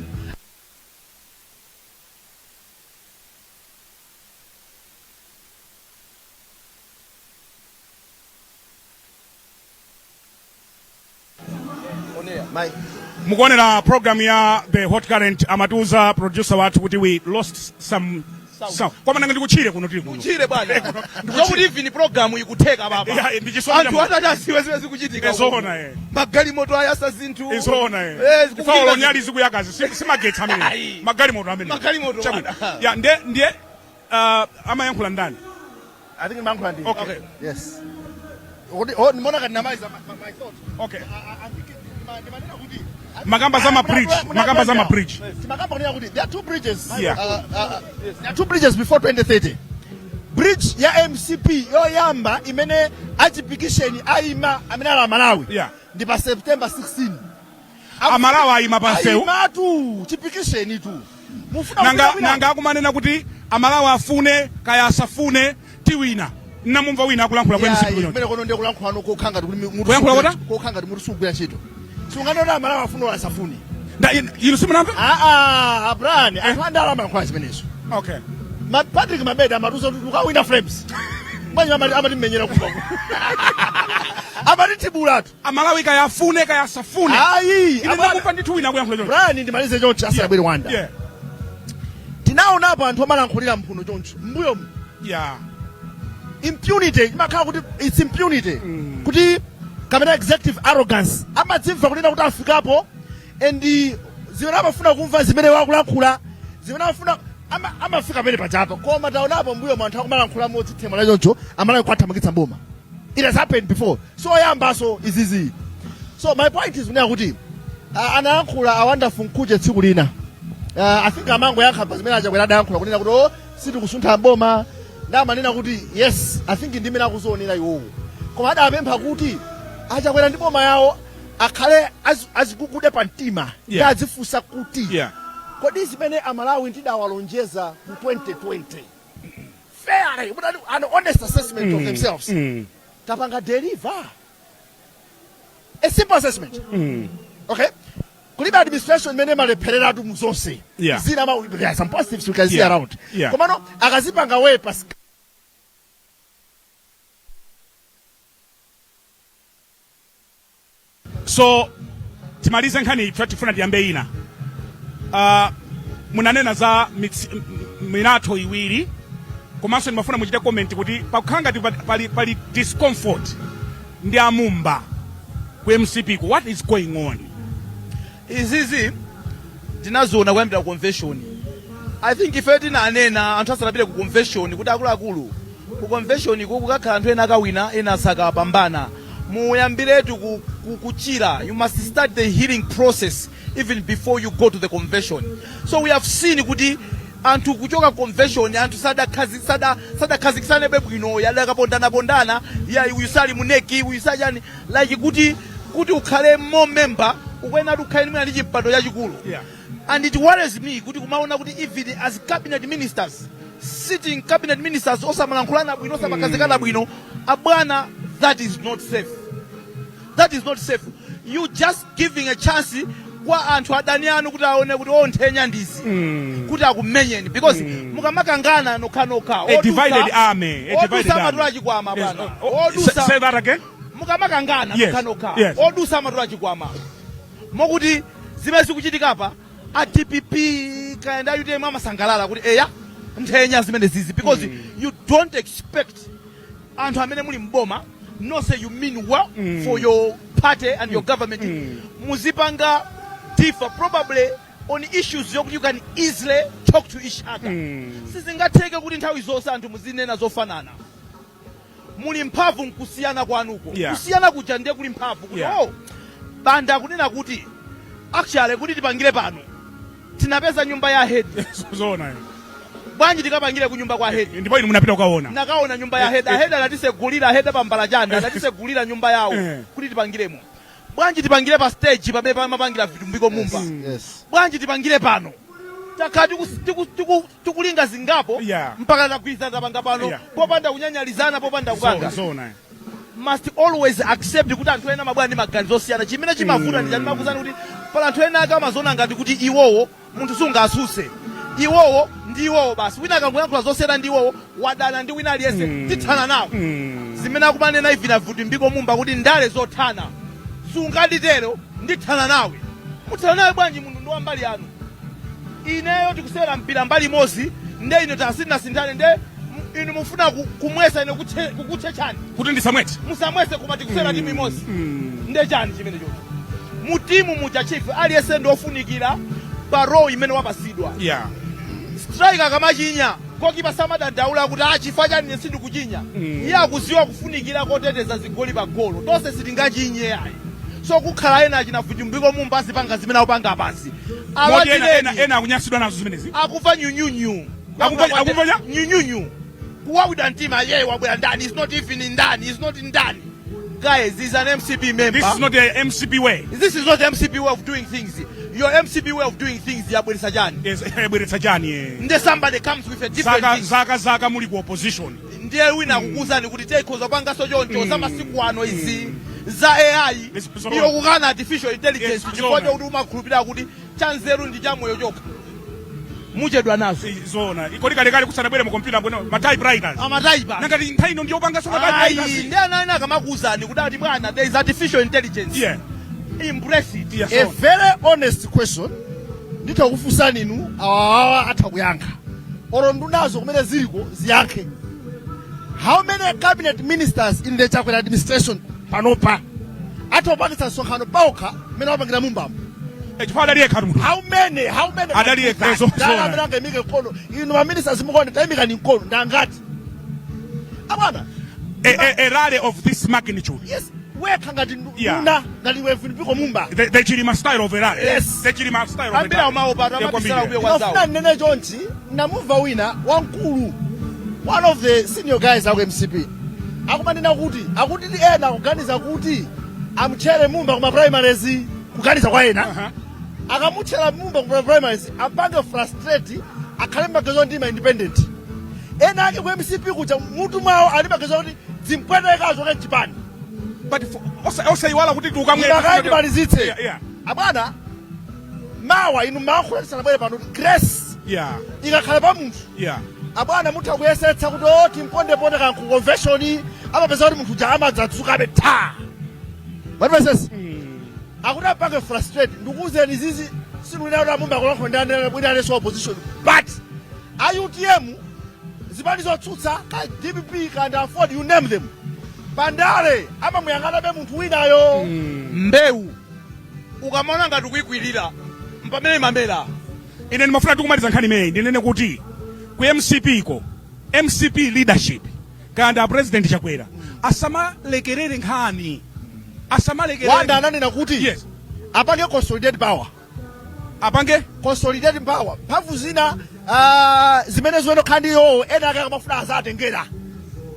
Mukuonera program ya The Hot Current. Amatiuza producer wathu kuti we lost some sound, koma nanga ndikutchire kuno, tili kuno. Chire bwana, zokuti even program ikutheka papa. Yeah, ndi chisomo Anthu cha atati asiwe zimene zikuchitika. Zoona, eh. Magalimoto ayasa zinthu. Zoona, eh. Zikuchitika. Ifaolo nyali zikuyakazi simagetsi amene. Ayi. Magalimoto amene. Magalimoto, Chabwino. bwana. Ya, ndiye amayankhula ndani? I think ndimayankhula ndi. Okay. Yes. Kuti oh, nimeona kati namaliza my thought. Okay. I think ndimanena kuti Makamba za ma bridge, makamba za ma bridge. Timakamba kunena kuti there are two bridges. There are two bridges before 2030. Bridge ya MCP yoyamba imene achipikisheni ayima amene ali Amalawi ndi pa September 16. Amalawi ayima pa msewu. Ayimatu chipikisheni tu. Mufuna Nanga kupita kwina? Nanga akumanena kuti Amalawi afune kaya asafune tiwina. Namumva wina akulankhula kwa MCP kuno. Kumene kono ndiye kulankhula kokha ngati kuti mutu Kuyankhula sugwira- kota? kokha ngati mutu sugwira ntchito. Sunganena Amalawi afune olo asafune. Inu simunamve? Ah ah, Abraham, anthu andale amayankhula zimenezo. Patrick Mabedi amatiuza kuti ukawina Flames. Bwanji amati mmenyera kuba. Amati tibulatu. Amalawi kaya afune kaya asafune. Ayi, Ine ndakumva ndithu wina akuyankhula choncho. Brian, ndimalize choncho asanabwere Wanda. Tinaonapo anthu amalankhulira mphuno choncho mbuyomu. Impunity imakhala kuti it's impunity. Kuti kapena executive arrogance, amadzimva kunena kuti afikapo and zimene amafuna kumva, zimene wakulankhula, zimene amafuna amafika pamene pajapo. Koma taonapo mbuyo anthu akumalankhula modzithemula choncho, Amalawi kuwathamangitsa mboma. It has happened before, so yambaso izizi. So my point is kunena kuti anayankhula a Wonderful Mkhutche tsiku lina, I think amangoyankha pa zimene Achakwera adayankhula kunena kuti oh, sitikusuntha boma, ndamanena kuti yes, I think ndimene akuzionera iwowo, koma adapempha kuti Achakwera ndi boma yawo akhale azigugude pa mtima ndi azifunsa kuti kodi zimene Amalawi tidawalonjeza mu 2020, fairly, an honest assessment of themselves, tapanga deliver? A simple assessment. Okay, kulibe administration imene imalephereratu mu zonse. Zina there are some positives we can see around, komano akazipanga weigh pa So timalize nkhani ife tifuna tiyambe ina. Munanena za milatho iwiri, komanso ndimafuna muchite comment kuti pakukhala ngati pali discomfort ndi amumba ku MCP ku. What is going on? Izizi tinaziona kuyambira ku convention. I think ife tinanena anthu asanapite ku convention kuti akuluakulu, ku convention ku kukakhala anthu ena akawina, ena asakapambana. Muyambiretu kuchira. You must start the healing process even before you go to the convention. So we have seen kuti anthu kuchoka convention, anthu sadakhazikitsanebe bwino, yadakapondanapondana, ya uyu sali mu NEC, uyu sajani, like kuti ukhale more member ukuyenera kuti ukhale mwina ndi chimpando chachikulu. And it worries me kuti kumaona kuti even as cabinet ministers, sitting cabinet ministers, osamalankhulana bwino, osamakhazikana bwino, abwana, that is not safe. That is not safe. You just giving a chance kwa anthu adani anu kuti aone kuti oh, nthenya ndizi, kuti akumenyeni, because mukamakangana nokhanokha, A divided army, a divided odusa army. amatula chikwama, bwana. Oh, Odusa say that again. Mukamakangana nokhanokha, odusa amatula chikwama, mokuti zimene zikuchitikapa, a DPP kaya ndi a UTM amasangalala kuti eya, nthenya zimene zizi, because you don't expect anthu amene muli mboma nonse, you mean well for your party and your government, muzipanga differ probably on issues yokuti you can easily talk to each other. Sizingatheke kuti nthawi zonse anthu muzinena zofanana. Muli mphamvu nkusiyana kwanuko. Kusiyana kuja ndiye kuli mphamvu kuti oh, Banda akunena kuti actually kuti tipangire pano tinapeza nyumba ya head. Zoona. Bwanji tikapangire ku nyumba kwa head? Ndipo inu munapita kukaona? Nakaona nyumba ya head. Head anatisegulira, head pambala chanda anatisegulira nyumba yawo kuti tipangiremo. Bwanji tipangire pa stage pamene pamapangira Vitumbiko Mumba? Bwanji tipangire pano? Takhala tikulinga zingapo mpaka tagwirizana, tapanga pano popanda kunyanyalizana, popanda kupanga. Zoona. Must always accept kuti anthu ena amabwera ndi maganizo osiyana. Chimene chimavuta ndi ndimakuuzani kuti pala anthu ena ake amaziona ngati kuti iwowo munthu sungasuse, iwowo ndi iwowo basi. Wina akangoyankhula zosiyana ndi iwowo, wadana ndi wina aliyense, tithana nawo. Zimene akumanena ivina Vitumbiko Mumba kuti ndale zothana, sunganditero, ndithana nawe. Muthana nawe bwanji munthu ndi wambali yanu? Ineyo tikusewera mpira mbali imodzi, nde ine tasinasinthane, nde inu mufuna kumwesa ine kukutche chani? Kuti ndisamwetse? Musamwese, koma tikusewera timu imodzi. Nde chani chimene chocho? Mu timu muja, chief, aliyense ndi ofunikira pa role imene wapasidwa. Striker akamachinya, goalkeeper samadandaula kuti ah, chifukwa chani ine sindikuchinya. Iye akuziwa kufunikira koteteza zigoli pa golo. Tonse sitingachinye ayi, so kukhala ena achina Vitumbiko Mumba azipanga zimene akupanga pasi. Moti ena akunyansidwa nazo zimenezi. Akuva nyunyunyu. Akumva cha? Nyunyunyu, kuwawidwa mtima. Ye wabwera ndani? Is not even ndani, is not ndani. Guys, is an MCP member. This is not a MCP way. This is not MCP way of doing things. Your MCP way of doing things yabweresa chani? Yes, yabweretsa chani? Nde somebody comes with a different Zaka thing. zaka muli ku opposition. Ndiye wina akukuuzani kuti teikhoza pangaso choncho, za masiku ano izi za AI. Yes, so- Iyo kukana artificial intelligence chifukwa chokuti umakhulupirira kuti chanzeru ndi chamoyo chokha, muchedwa nazo. Zoona. Kodi kalekale kusanabwere mu computer bwino, ma typewriters? Amataipa. Nangati nthawi ino ndiyopanganso ma Ayi, typewriters. ndi ana ena akamakuuzani kuti ati bwana, there is artificial intelligence, embrace it. A very honest question, nditha kufunsani inu, awawawa atha kuyankha, olo ndunazo kumene ziliko ziyankhe: how many cabinet ministers in the Chakwera administration panopa atha kupangitsa msonkhano paokha mmene wapangira Mumbamo? Chifukwa adali yekha munthu. How many? How many? Adali yekha, Ndani zoona. amene angaimike mkono? Inu ma ministers mukonde, tayimikani mkono, ndangati abwana? A rally of this magnitude. Yes, wekha ngati nduna, ngati iwe Vitumbiko Mumba. The Chilima style of a rally. Yes. The Chilima style of a Ambiri rally. amaopa, Yeah, amabisala kwambiri. kuye kwa Ndinofuna zawo. nnene chonchi, namumva wina wamkulu, one of the senior guys aku MCP, akumanena kuti akuti ndi ena akuganiza kuti amutchere Mumba kuma primaries, kuganiza kwa ena. Akamutchera Mumba kuma primaries, ampange frustrate, akhale maganizo ndi ma independent. Ena ake ku MCP kuja mutu mwawo ali maganizo kuti zimpweteka zoke mchipani. But osayiwala kuti tukamwe. Ibakayi timalizitse. Abwana, mawa inu mayankhula tisanabwere pano kuti grace ikakhala pa munthu, abwana, mutha kuyesetsa kuti o timpondeponde kanku convention, amapeza kuti munthu uja amadzadzukabe ta matipesesi akuti apange frustrate. Ndikuwuzeni zizi, sindikunena kuti amumba kulankhula ndi wina aliyense wa opposition, but a UTM, zipani zotsutsa, ka DPP kandi AFORD, you name them, pandale amamuyang'anabe munthu winayo. Mbewu ukamaona ngati ukuyikwirira, mpamene imamera. Ine ndimafuna tikumaliza nkhani imeneyi, ndinene kuti ku MCP ko, MCP leadership kandi a President Chakwera asamalekerere nkhani, asamalekerere. Wanda ananena kuti apange consolidate power. Apange consolidate power, mphamvu zina zimene ziwenokhala ndi iwowo, ena ake akamafuna azatengera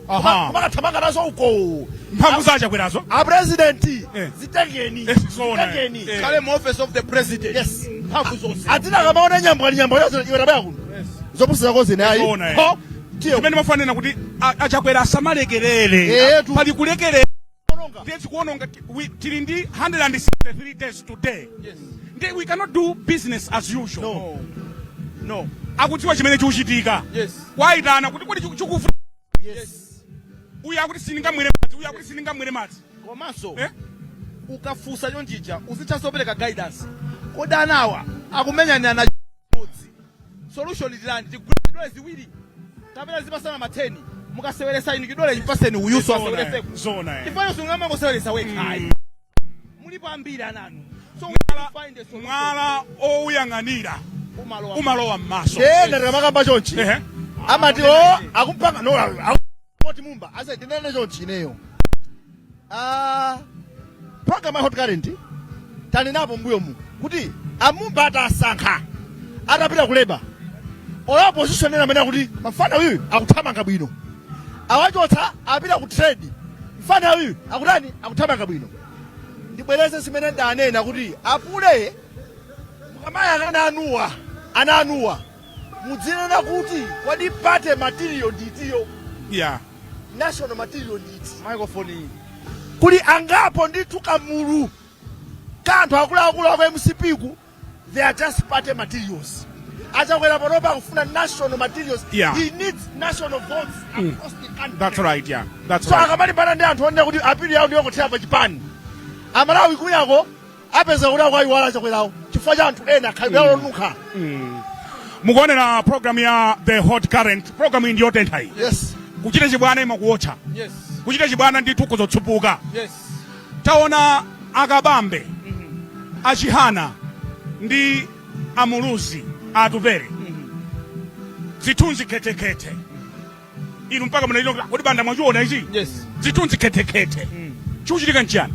kumakathamanga nazo uko. Mphamvu za Chakwerazo. A president, zitengeni. Zoona. Zitengeni. Khale mu office of the president. Mphamvu zonse. Adzina akamaona nyambwani nyambwani, iwe tabwera kuno, zopusa zako zinayi. Zoona, eh. Ho, tiye. Chimene mafanena kuti achakwera asamalekerere. Etu. Pali kulekerera ndiye tikuononga. Tili ndi 163 days today. Ndiye we cannot do business as usual. No, no. Akudziwa chimene chikuchitika. Kwayitana kuti kodi chikuvuta. Uyu akuti sindingamwere madzi, uyu akuti sindingamwere madzi. Komanso Eh? ukafunsa chonchija, uzitha guidance. Kodi anawa akumenyani ana modzi, solution tilani? Tigule zidole ziwiri kapena zipasana matheni, mukaseweresa inu chidole chipaseni uyuso asewereseko. Zoona, eh. Chifukwa sungamangoseweresa wekha ayi, mulipo ambiri ananu, so we need to find a solution. Mwala owuyang'anira umalowa umalowa m'maso. Ena tikamakamba chonchi, amati o akumpanga no support Mumba. Ase, ndinene chonchi ineyo. Ah, program ya Hot Current tanenapo mbuyomu kuti amumba atasankha, atapita ku Labour, ola opposition ena amene akuti mafana uyu akuthamanga bwino, awachotsa, apita ku Trade, mfana uyu akutani, akuthamanga bwino. Ndibwereze zimene ndanena kuti apule mukamayang'ana anuwa, ana anuwa, mudzinena kuti kodi party material nditiyo? National material nditi? Microphone iyi. Kuli angapo ndithu, kamulu kanthu akuluakulu ako MCP ku, they are just party materials. Achakwera panopa akufuna national materials. He needs national votes across the country. That's right, yeah, that's So right. akamalimbana ndi anthu onena kuti appeal yawo ndiyokothera pa chipani, Amalawi kuyako apeza kuti akuayiwala Achakwerawo chifukwa cha anthu ena khalidwe lawo lonunkha. Mukuonera program ya The Hot Current. Program iyi ndiyotentha iyi. Kuchita chibwana imakuotcha. Kuchita chibwana ndithu kuzotsupuka. Taona Akabambe, Achihana ndi Amuluzi, Atupere, zithunzi khetekhete. Inu mpaka mnaino kodi banda mwachiona ichi? Yes. Zithunzi khetekhete, chikuchitika nchiyani?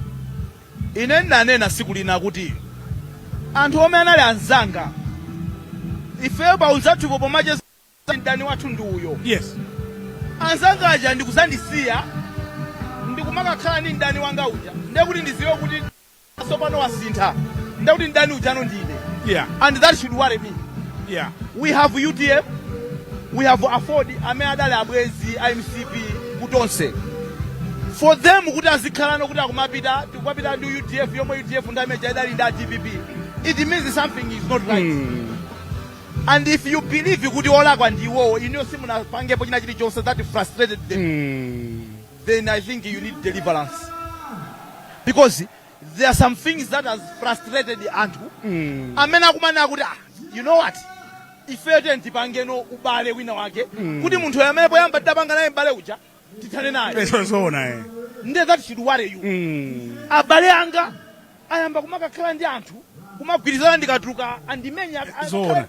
Ine ndinanena siku lina kuti anthu omwe anali anzanga, ifeyo pa unzathupo pomacheza, mdani wathu ndi uyo. Anzanga aja ndikuzandisiya ndikumakakhala ndi mdani wanga uja, ndiye kuti ndiziwe kuti tsopano wasintha, ndiye kuti mdani ujano ndine. And that should worry me. We have UTM, we have AFORD amene adali abwenzi a MCP kutonse. For them kuti azikhalano kuti akumapita, tikumapita ndi UDF, yomwe UDF ndi amene idali ndi a DPP, it means something is not right. And if you believe kuti olakwa ndi iwowo, inuyo simunapangepo china chilichonse that frustrated them, then I think you need deliverance, because there are some things that has frustrated anthu amene akumanena kuti, "Ah, you know what, ifeyo tiye tipangeno ubale wina wake kuti munthu amene poyamba tidapanga naye mbale uja tithane naye." Zoona, eh. Ndiye that should worry you. Abale anga ayamba kumakakhala ndi anthu, kumagwirizana, ndikatuluka andimenya. Zoona.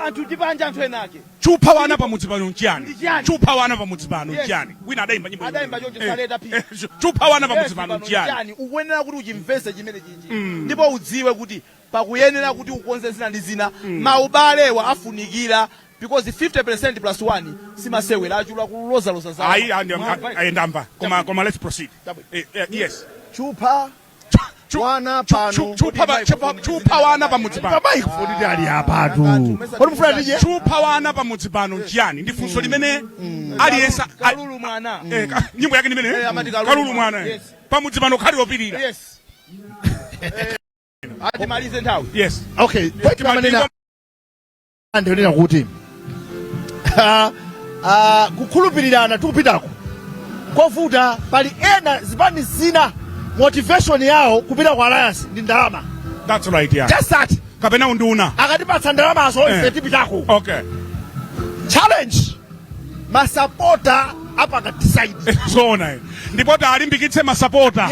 Anthu ndipanja anthu ena ake. Chupha wana pamudzi pano nchiyani? Ndi chiyani? Chupha wana pamudzi pano nchiyani? Wina adayimba nyimbo. Adayimba choncho, Saleta P. Chupha wana pamudzi Yes, pano pano nchiyani? nchiyani? Ukuyenera kuti uchimvese chimene chichi ndipo udziwe kuti pakuyenera kuti ukonze zina ndi zina. Maubalewa afunikira because 50% plus 1 simasewera, achula kulozaloza zawo. Ayi, ayi, ndamva, koma let's proceed. Chabwino. Yes. Chupha wana pano. Chupha wana pamudzi pano. Pamaikufoni ti ali apatu, kodi mufuna tidye? Chupha wana pamudzi pano nchiyani? Ndi funso limene aliyense Kalulu mwana. Nyimbo yake ndimene. Amati kalulu kalulu mwana. mwana. Yes. Pamudzi pano khali opirira. Yes. Atimalize nthawi. Yes. Okay, point amanena ndionena kuti kukhulupirirana tikupitako kovuta. Pali ena zipani zina motivation yawo kupita ku alliance ndi ndalama. That's right, yeah. Just that. Kapena unduna. Akatipatsa ndalamazo, ife tipitako. Challenge, masapota apanga decide. Zoona, eh. Ndipo talimbikitse masapota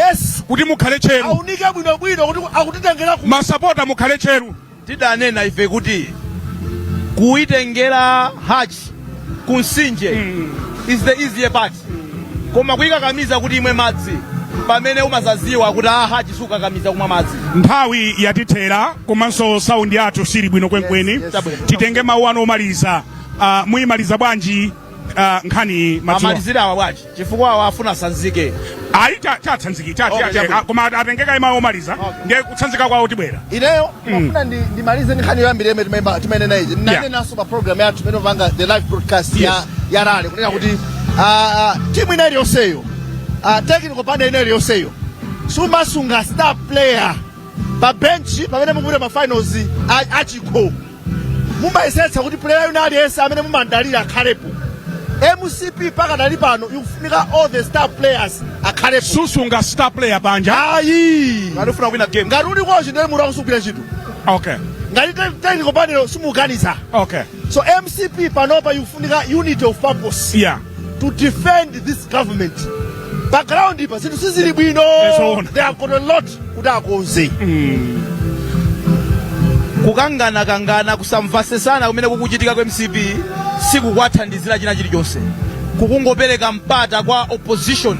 kuti mukhale cheru. Aunike bwinobwino kuti akutitengera ku Masapota, mukhale cheru. Tidanena ife kuti kuitengera hachi kumtsinje is the easier part, koma kuyikakamiza kuti imwe madzi, pamene umazaziwa kuti a hachi sukakamiza kumwa madzi. Nthawi yatithera, komanso sound yathu sili bwino kwenkweni. Yes. Titenge mawu anu omaliza. Muyimaliza bwanji nkhani madzulo? Amalizire awa bwanji, chifukwa awa afuna asanzike. Ayi, tatsanziki Okay, chabwino. Koma atengeka mawu omaliza. Ndiye kutsanzika kwawo tibwera. Ineyo mafuna ndimalize ndi nkhani yoyambira imene timayenena iji. Ndinanenanso pa program yathu imene panga the live broadcast ya rally kunena kuti timu ina iliyonseyo, technical panel ina iliyonseyo sumasunga star player pa bench pamene mukupita ma finals achikho. Mumayesetsa kuti player yuna aliyense amene mumandalira akhalepo. MCP pakadali pano ikufunika all the star players akhalepo. Susunga star player panja. Ayi. Ngati ufuna kuwina game. Ngati uli kochi, ndiye mutu akusugwira ntchito. Ngati technical panel simukuganiza. So MCP panopa ikufunika unity of purpose to defend this government. Pa ground pa zinthu sizili bwino. Zoona. They have got a lot kuti akonze. Kukanganakangana, kusamvasesana kumene kukuchitika ku MCP sikukwathandizira china chilichonse. Kukungopereka mpata kwa opposition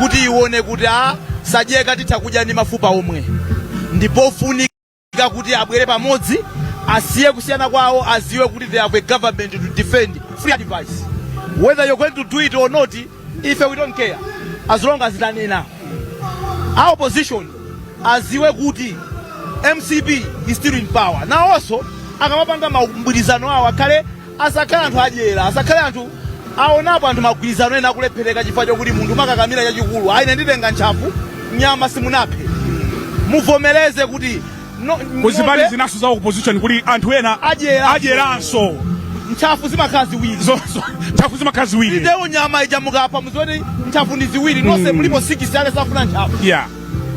kuti ione kuti a sadyeka, titha kudya ndi mafupa omwe. Ndipofunika kuti abwere pamodzi, asiye kusiyana kwawo, aziwe kuti they have a government to defend. Free advice, whether you're going to do it or not, ife we don't care as long as tanena. A opposition aziwe kuti MCP is still in power. Nawonso akamapanga magwirizano awo, akhale, asakhale anthu adyera, asakhale anthu aonapo anthu magwirizano ena akulephereka chifukwa chokuti munthu makakamira chachikulu, ayi, nditenga ntchafu, nyama simunaphe. Muvomereze kuti no, Kuzipani ng'ombe zinaso za opposition kuli anthu ena adyera. Adyeranso. Ntchafu zimakhala ziwiri. Ntchafu zimakhala ziwiri. Ndewo nyama ija mukapha, muzione ntchafu ndi ziwiri. Nonse mulipo 6, ale safuna ntchafu.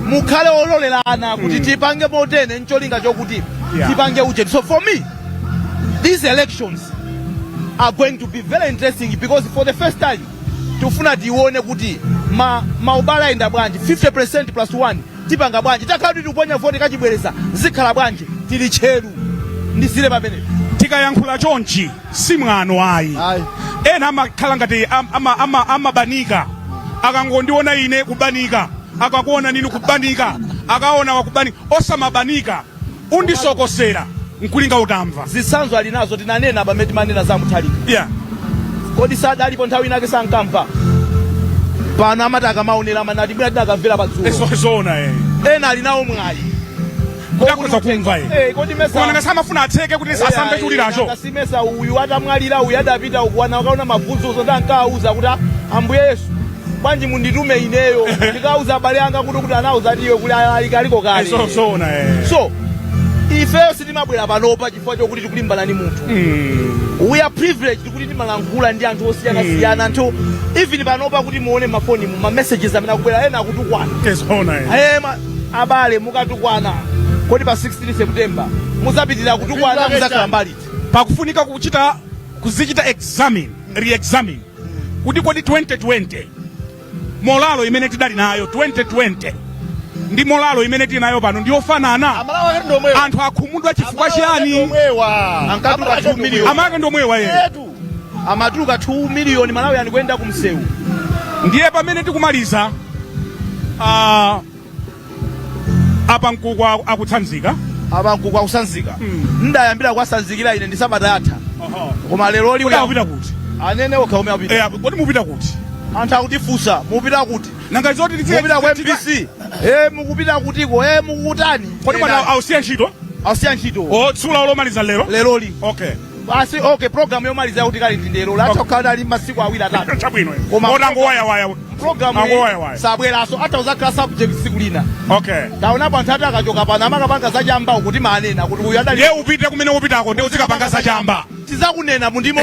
Mukhale ololerana kuti tipange motene ncholinga chokuti tipange uje. So for me, these elections are going to be very interesting because for the first time tifuna tione kuti maubale ayenda bwanji, 50% plus 1 tipanga bwanji, takhala kuti tikuponya voti kachibwereza zikhala bwanji. Tili tcheru, ndisire pamenepo. Tikayankhula chonchi si mwano ayi. Ayi. Ena amakhala ngati amabanika akangondiona ine kubanika, akakuona nini kubanika, akaona wakubanika. Osamabanika, undisokosera nkulinga utamva. Zitsanzo ali nazo, tinanena pamene timanena za Mutharika. Kodi sadalipo nthawi inake sankamva? Pano amati akamaonera amanati bwina tidakamvera padzulo. Zoona eh. Ena ali nawo mwayi. Kudakoza kumva eh. Eh, kodi mesa Koma nanga samafuna atseke kuti asamve chuliracho? Simesa uyu atamwalira, uyu adapita ukuwana akaona mavuzuzo, ndankawuza kuti, "Ah, Ambuye Yesu, bwanji munditume ineyo ndikauza abale anga kuti anauza ati iwe kuli aliko kale." Zoona eh. So ifeyo sitimabwera panopa chifukwa chokuti tikulimbana ndi munthu. We are privileged kuti timalankhula ndi anthu osiyanasiyana, anthu even panopa kuti muone mafoni mu ma messages amene akubwera, ena akutukwana. Zoona eh. Abale, mukatukwana, kodi pa 16 September muzapitirira kutukwana? Muzakhala mbali? Pakufunika kuchita kuzichita examine, re-examine kuti kodi 2020 morale imene tidali nayo 2020 ndi morale imene tili nayo pano ndiyofanana? Amalawi akati ndomwewa. Anthu akhumudwa chifukwa chiyani? Ankatuluka 2 million. Amake ndomwewa ye. Etu. Amatuluka 2 million Malawi ani kuyenda kumsewu. Ndiye pamene tikumaliza, apa Mkuku akutsanzika. Apa Mkuku akusanzika. Ndayambira kuwasanzikira ine ndi sabata yatha, koma lero Kodi akupita kuti? Anene okha omwe apita. Eh, kodi mupita kuti? Anthu akutifunsa, mupita kuti? Nanga zoti Mupita ku MBC, mukupita kutiko, mukutani? Kodi mwana ausiya ntchito? Ausiya ntchito. O tsula olomaliza lero? Leroli. Okay. Basi, okay, program yomaliza kuti kali ndindero latha kukhala ali masiku awiri atatu. Chabwino. Koma- Otangowayawaya. Program Angowayawaya. sabweraso, atha kuzakhala subject tsiku lina. Taonapo anthu ati akachoka pano amakapanga zachamba, kuti manena kuti uyu adali Ndiye upite kumene upitako, ndiye uzikapanga zachamba. Tizakunena mundimo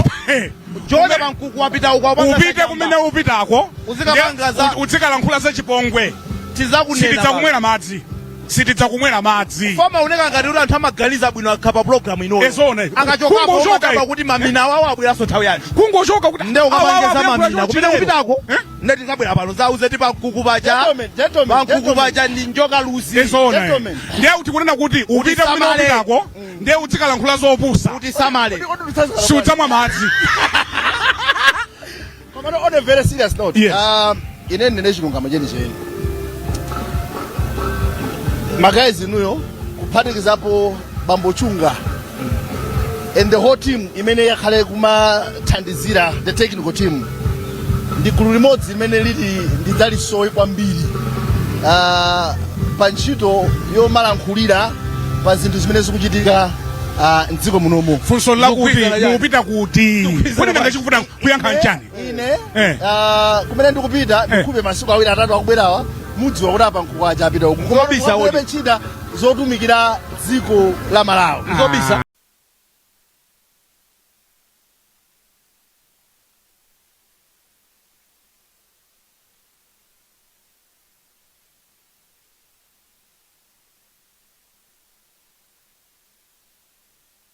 Jone Pankuku wapita uko apanga Upite zachamba. kumene upitako. Uzikapanga ndiye uzikalankhula zachipongwe. Tizakunena. Sitidzakumwera madzi, sitidzakumwera madzi. Foma uneka ngati kuti anthu amaganiza bwino akha pa program inoyo. Ezona. Akachokapo Kungochoka umakamba kuti mamina awawo abweranso nthawi yanji? Kungochoka kuti Nde ukapange awawa za akuyankhula mamina kumene chonchi kupitako. Eh? Nde tizabwera pano zauze ti Pankuku paja. Gentlemen, gentlemen, Pankuku gentlemen. paja ndi njoka luzi. Ezona. Gentlemen. Ndiye kuti kunena kuti upite kumene Utisamale. upitako, ndiye uzikalankhula zopusa. Kuti samale. Siudzamwa madzi. Komano on a very serious note, Yes. Ine ndine chilungamo chenicheni. Ma guys inuyo, kuphatikizapo Bambo Chunga and the whole team imene yakhale kumathandizira, the technical team, ndi gulu limodzi limene lili ndidzalisowe kwambiri pa ntchito yomalankhulira pa zinthu zimene zikuchitika mdziko munomo. Funso lakuti Ndikugwirizana chani? mupita kuti? Kodi nanga chikufuna kuyankha nchani? Ine Eh. kumene ndikupita, ndikhupe masiku awiri atatu akubwerawa, mudziwa kuti apa Nkuku aja apita uku. Zobisa Koma odi. ntchito zotumikira dziko la Malawi. Zobisa.